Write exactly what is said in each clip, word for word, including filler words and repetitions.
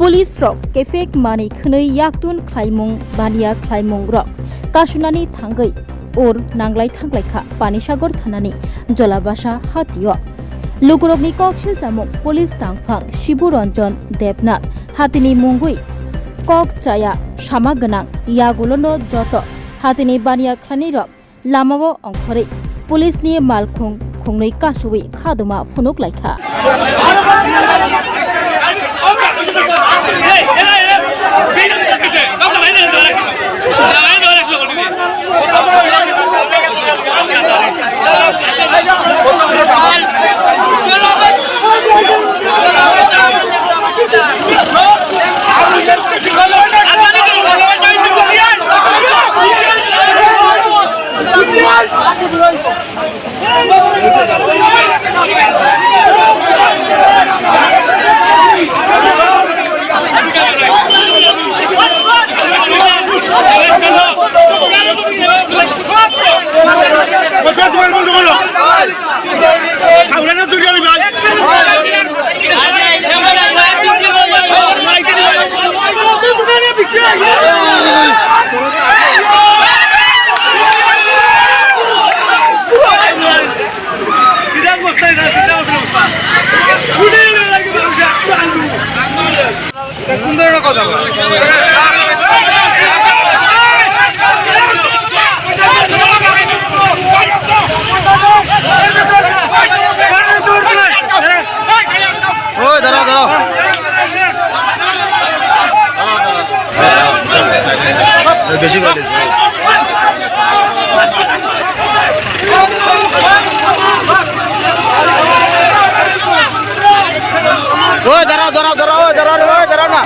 Police rok kefek manwi khwnwi yaktun khlaimung baniya khlaimung rok kasunani thangwi ur nanglai thanglaikha Panisagar thanani Jolabasa hatio. Lukurokni kok silchamung police tangphang Sibu Ranjan Debnath hatini mungwi kok chaya sama gwnang yagulono joto hatini baniya khlainai rok lamao ongkhorwi police ni malkhung khungnwi kasowi khaduma phunuk laikha. ওই, দাঁড়াও, দাঁড়াও। বেশি করে দিয়েছে। ওই, দাঁড়াও, দাঁড়াও, দাঁড়াও, ওই, দাঁড়াও রে, ওই, দাঁড়াও না।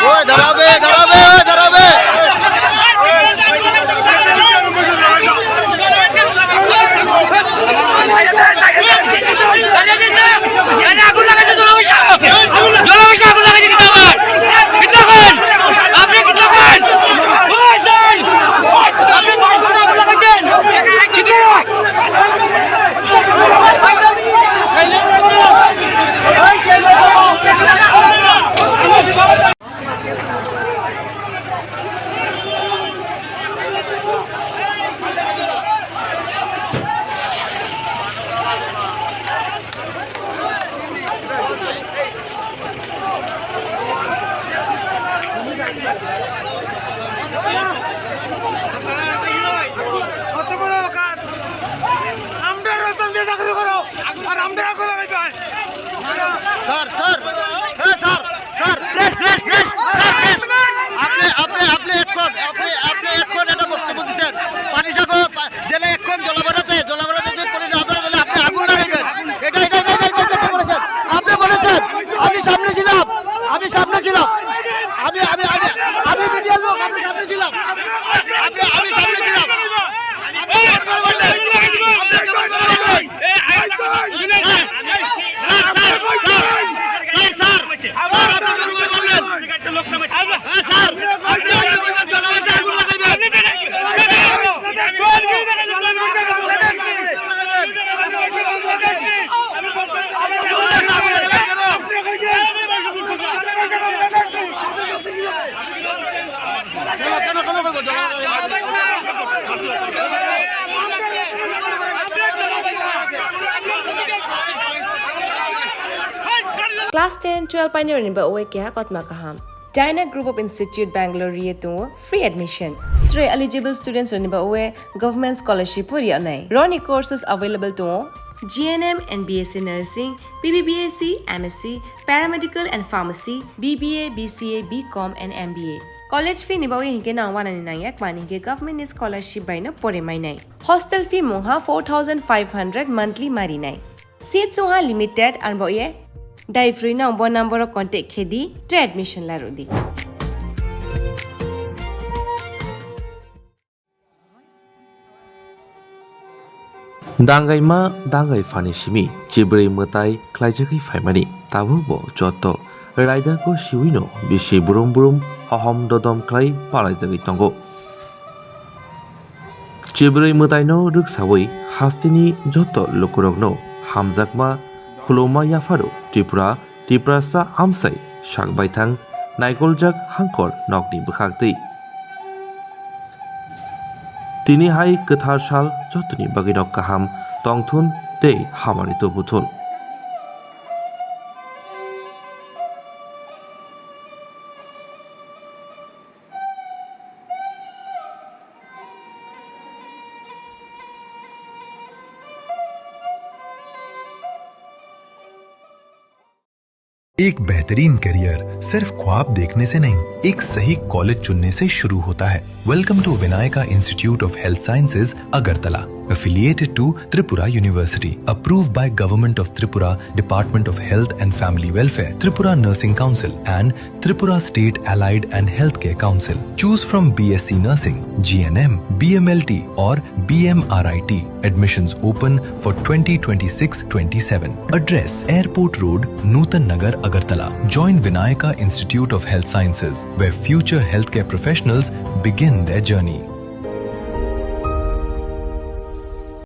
ওই, দাঁড়াবে, দাঁড়াবে, ওই, দাঁড়াবে। আরে আগুন লাগাইছে, জলবাসা! জলবাসা আগুন লাগাইছে, কিতা কন? কিতা কন? আপনি কিতা কন? ওই, যান! আপনি আগুন লাগাইছেন! কিতা? কত বড় অকাত? আমরার রতন দিয়ে চাকরি করো, আর আমরা করে ভাই। স্যার, স্যার, হ্যাঁ sir, sir, please, please, please, sir, please. আপনি, আপনি, আপনি এখন, আপনি, আপনি এখন একটা বক্তব্য দিচ্ছেন। পানি সাগর, পা-, জেলা এখন জলাবরাতে, জলাবরাতে যদি পুলিশ না ধরে, তাহলে আপনি আগুন লাগাইবেন। এটা, এটা, এটা, এটা, এটা, এটা বলেছেন। আপনি বলেছেন, আমি সামনে ছিলাম, আমি সামনে ছিলাম। আমি, আমি, আমি, আমি মিডিয়ার লোক, আমি সামনে ছিলাম। আপনি, আমি সামনে ছিলাম। Class ten, twelve painirokni bagwi keha kothoma kaham. Dyna Group of Institute Bangalore ri tongo free admission. Tei eligible students rokni bagwi government scholarship bo ri nai. Roni courses available tongo G N M and B S C Nursing, B B B S C, M S C, Paramedical and Pharmacy, B B A, B C A, B Com and M B A. College fee ni bagwi hinkhe nang wanani nangya, mani hinkhe government ni scholarship bai no pore mainai. Hostel fee mungha four thousand five hundred monthly marinai. Seat sungha limited, arbo ye dai free no bo number o contact khe di, tei admission la rw di. Dangaima dangai phani simi chibrwi mwtai khlaijagwi phaimani, tabukbo joto raidako siwino bisi brum brum hohom dodom khlai palaijagwi tongo. Chibrwi mwtaino rwksawi hasteni joto lukurokno hamjakma khuluma yapharo Tripura, Tiprasa amsai sakbaithang naikoljak hangkor nokni bwkhaktwi. Tini hai kwthar sal jotoni bagwino kaham tongthun tei hamari tubuthun. एक बेहतरीन करियर सिर्फ ख्वाब देखने से नहीं, एक सही कॉलेज चुनने से शुरू होता है। Welcome to Vinayaka Institute of Health Sciences, Agartala, affiliated to Tripura University, approved by Government of Tripura, Department of Health and Family Welfare, Tripura Nursing Council and Tripura State Allied and Healthcare Council. Choose from B S C Nursing, G N M, B M L T or B M R I T. Admissions open for twenty twenty-six twenty-seven. Address: Airport Road, Nutan Nagar, Agartala. Join Vinayaka Institute of Health Sciences, where future healthcare professionals begin their journey.